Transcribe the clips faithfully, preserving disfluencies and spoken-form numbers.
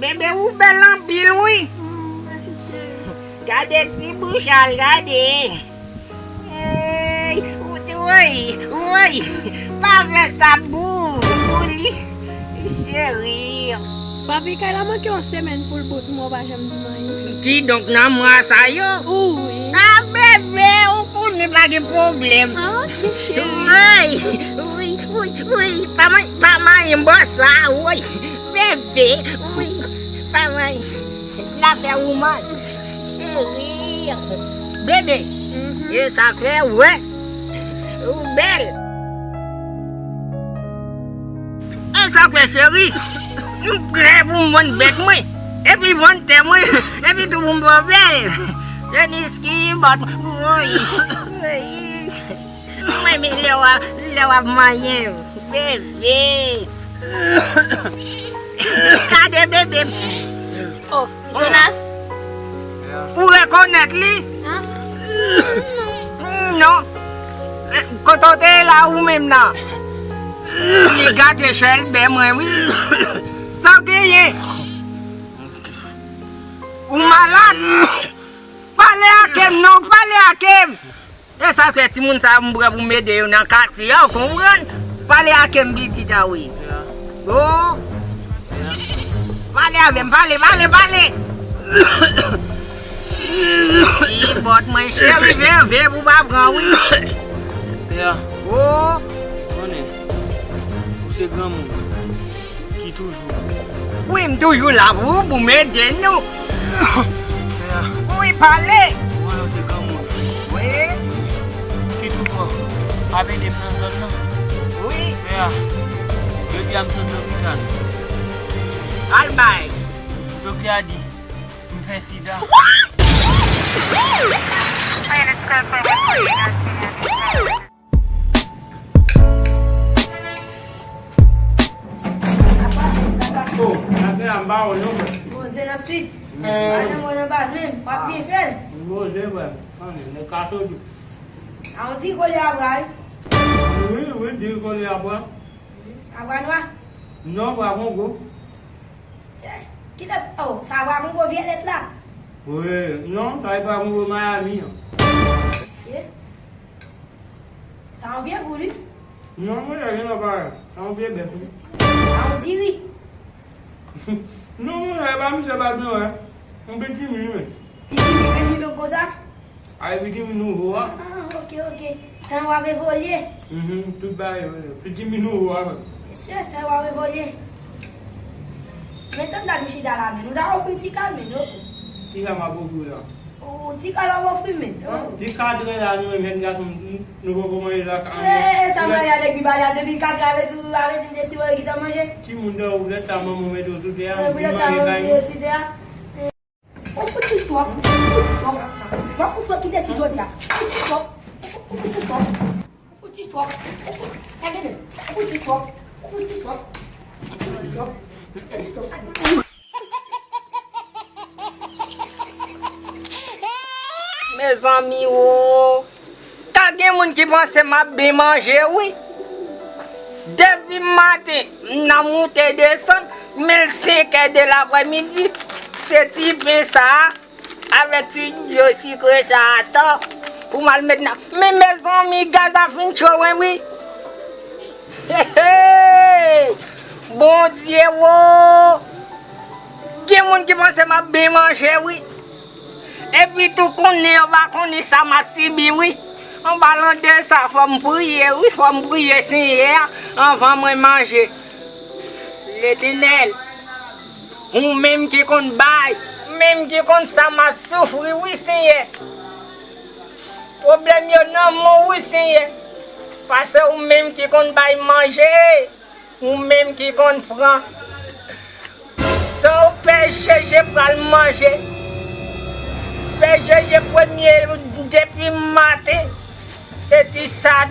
Bebe, ou bèl anpil, wi. Gade ti bouch al, gade. Ey, woy, woy. Pa fè sa pou, pou li. Cheri. Papi, kay la manke yon semèn pou l bout, mwen pa janm di m anyen. Kidonk, nan mwa sa yo? Wi. A, bebe, ou konnen pa gen pwoblèm. A, ok, cheri. Woy, woy, woy, woy. Pa manyen, pa manyen m bò sa, woy. Bebe, wi, pa manyen. L ap fè woumans. Cheri. Bebe. E sa fè, wè. Ou bèl. E sa fè, cheri. M prè pou m vann bèt mwen. Epi vann tè mwen. Epi tou pou m fè bèl. Teniski, bòt. Woy. Woy. Mwen, men lè w ap, lè w ap manyen, bebe. Gade bebe. Oh, Jonas. Ou rekonèt li? Non. Eh, kote w te ye la ou menm nan? Li gate chèlbè mwen, wi. Sa w genyen? Ou malad? Pale ak m non, pale ak m. E sa fè timoun sa yo m pran pou m ede yo nan katye a, ou konprann? Pale ak m pitit a wi. Oh. Pale avè m, pale, pale, pale. Ti bòt mwen cheri, veye, veye pou pa pran wi. Pè a. Oh. Konnen, ou se granmoun. Ki toujou. Wi, m toujou la pou, pou m ede nou. Pè a. Wi, pale. Mwen yo se granmoun. Wi. Ki toujou ap ede m nan zòn nan. Wi. Pè a. Jodi a m sot lopital. Al bay. Doktè a di m fè sida. Oh, nèg la m pa wè non, frè. Poze nan swit. Pa janm wè nan baz menm, w ap byen fè l. M poze, frè. Tande, nèg ka sot. A, on ti kole a bra, wi. Wi, wi, di kole a bra. A bra nwa? Non, bra kongo. Se, kilè, oh, sa bra kongo vyolèt la? Wi, non, sa e bra kongo Miami an. Se. Sa yon pye poul wi. Non, monchè, gen lòt bagay. Sa yon pye bèf wi. Sa yon diri. Non, monchè, e pa misye bat non, wè. Yon pitimi, wi. Pitimi, gen li longo sa? A, e pitimi nouvo a. Ah, ok, ok. Tan w ap evolye. Mhm, tout bagay evolye. Pitimi nouvo a, menm. Mesye, tan w ap evolye. Men tann dat m chita la, men nou ta ofri m ti kalme, non? Kisa m ap ofri w la? Ou ti kal w ap ofri m, men. Ti katrè la, nou menm jèn gason, nou, nou poko manje la, ka manje. E, sa m a gade epi bagay depi katrè, avè di, avè di m te sipòte ki tan manje. Timoun dan woulèt sa, manman w mete w sou tè a, vin manje kay nou. Ou fouti twòp, ou fouti twòp. W ap fout twòp kite sou jodi a. Ou fouti twòp, ou fouti twòp. Ou fouti twòp. Ou fou-, gade men. Ou fouti twòp. Ou fouti twòp. Ou fouti twòp. Ou fouti twòp. Mezanmi wo, ka gen moun ki panse m ap byen manje wi. Depi maten, m nan moute desann, men l senkè de laprèmidi, se ti pen sa a. Avèk ti dlo sikre sa atò pou m al met nan. Men mezanmi, gaz la fin cho wi. Hey, hey! Bondye wo! Gen moun ki panse m ap byen manje wi. Epi tou konnen yo pa konnen sa m ap sibi wi. An palan de sa, fò m priye wi, fò m priye Senyè a anvan mwen manje. Letènèl, ou menm ki konn bay, ou menm ki konn sa m ap soufri wi Senyè. Pwoblèm yo nan men w wi Senyè. Paske ou menm ki konn bay manje, ou menm ki konn pran. San w Pè Jezi pral manje. Pè Jezi premye depi maten, se ti sa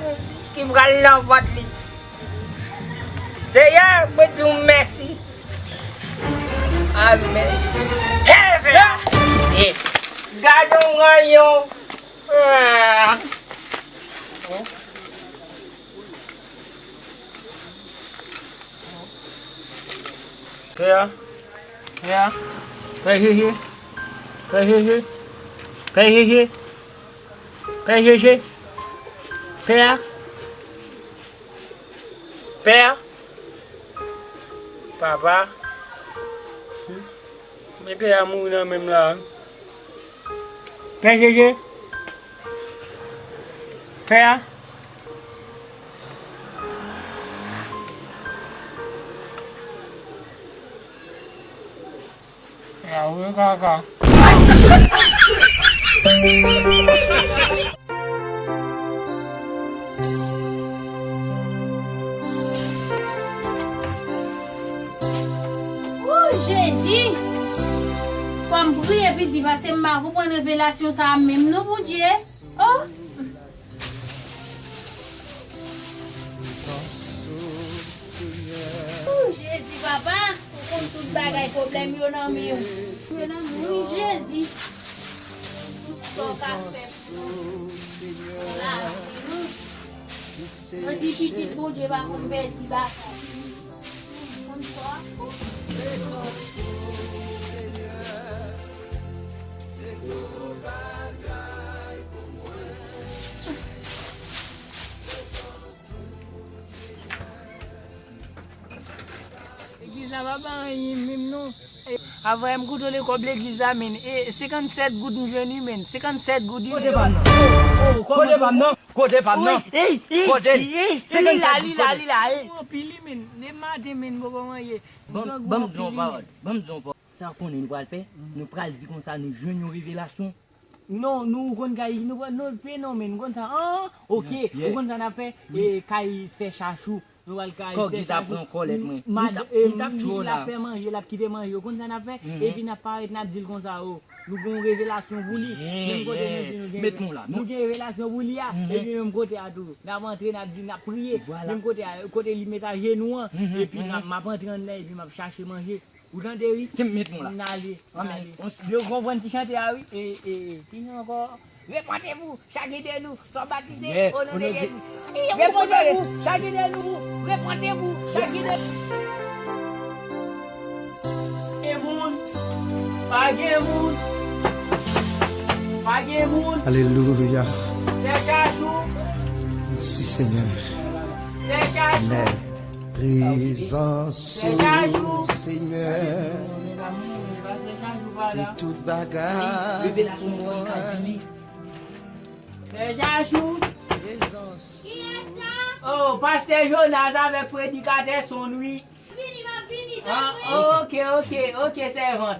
ki pral nan vant li. Senyè, mwen di w mèsi. Amèn. Hey, Pè a! Gade yon ranyon. Ah. Pè a, Pè a, Pè Jeje, Pè Jeje, Pè Jeje, Pè Jeje, Pè a, Pè a, papa, men Pè a mouri nan men m la. Pè Jeje. Pè a. Pè a, wi kaka. Ooh, Jezi! Fò m priye piti, paske m pa konprann revelasyon sa a menm non, Bondye. Oh! Ooh, Jezi, papa, ou konn tout bagay, pwoblèm yo nan men w. Yo nan men w, wi, Jezi. Tout sa w ka fè pou nou. Lavi nou. Yo di pitit Bondye pa konn pèdi batay. Legliz la pa bay anyen menm non. Avè m kontwole kòb legliz la, men. E senkannsèt goud m jwenn wi, men. Senkannsèt goud wi. Kote pa m nan? Kote pa m nan? Kote pa m nan? Kote l? Li la, li la, li la. Anpil wi, men. Depi maten, men, m poko manje. Ban m di yon pawòl. Ban m di yon pawòl. Sa w konnen nou pral fè? Nou pral di konsa nou jwenn yon revelasyon. Non, nou konn kay, nou, nou fenomèn, nou konn sa. Ah, ok, ou konn sa n ap fè? E kay sè Chachou. Nou pral kay sè Chachou. Kòk li ta pran kòlèt mwen. M t ap tchwe w la. L ap fè manje, l ap kite manje. Ou konn sa n ap fè? Epi n ap parèt, n ap di l konsa, o, nou gen yon revelasyon pou li. Menm kote nou di nou gen, nou gen revelasyon pou li a, epi menm kote a tou. N ap antre, n ap di, n ap priye. Menm kote a, kote li met ajenou an, epi m ap, m ap antre anndan, epi m ap chache manje. Ou tande wi? Kèm met nou la. N ale, n ale. Yo konprann ti chante a wi. E, e, e, ki non ankò? Repantez-vous, chacun de nous, soit baptisé au nom de Jésus. Repantez-vous, chacun de nous, repantez-vous, chacun de nous. Gen moun, pa gen moun, pa gen moun. Alelouya. Sè Chachou. Mèsi Senyè. Sè Chachou. Prezans ou, Senyè, se tout bagay pou mwen. Sè Chachou. Oh, pastè Jonas avèk predikatè Son wi. Ah, ok, ok, ok, sèvant.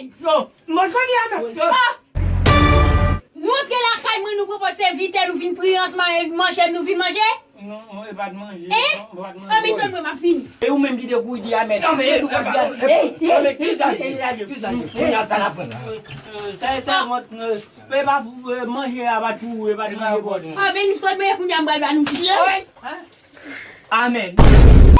Amèn. Yo, mwen konn ya nan. Ah! Nou antre lakay mwen, nou pran pòt sèvitè, nou vin priye ansanm avèk manje, nou vin manje. Non, non, e pa t manje. Hein? Non, e pa t manje. Anben, tann mwen, m ap vini. E ou menm ki te kouri di amèn. Non, men, e, e, e, e, e, e, e, e, e, e, e, sa la pran la. Euh, euh, sa, sa, mwen, euh, e pa pou, euh, manje a pa t pou ou, e pa t manje pou ou. Anben, nou sot manje kounye a, m pral ba nou. Amèn.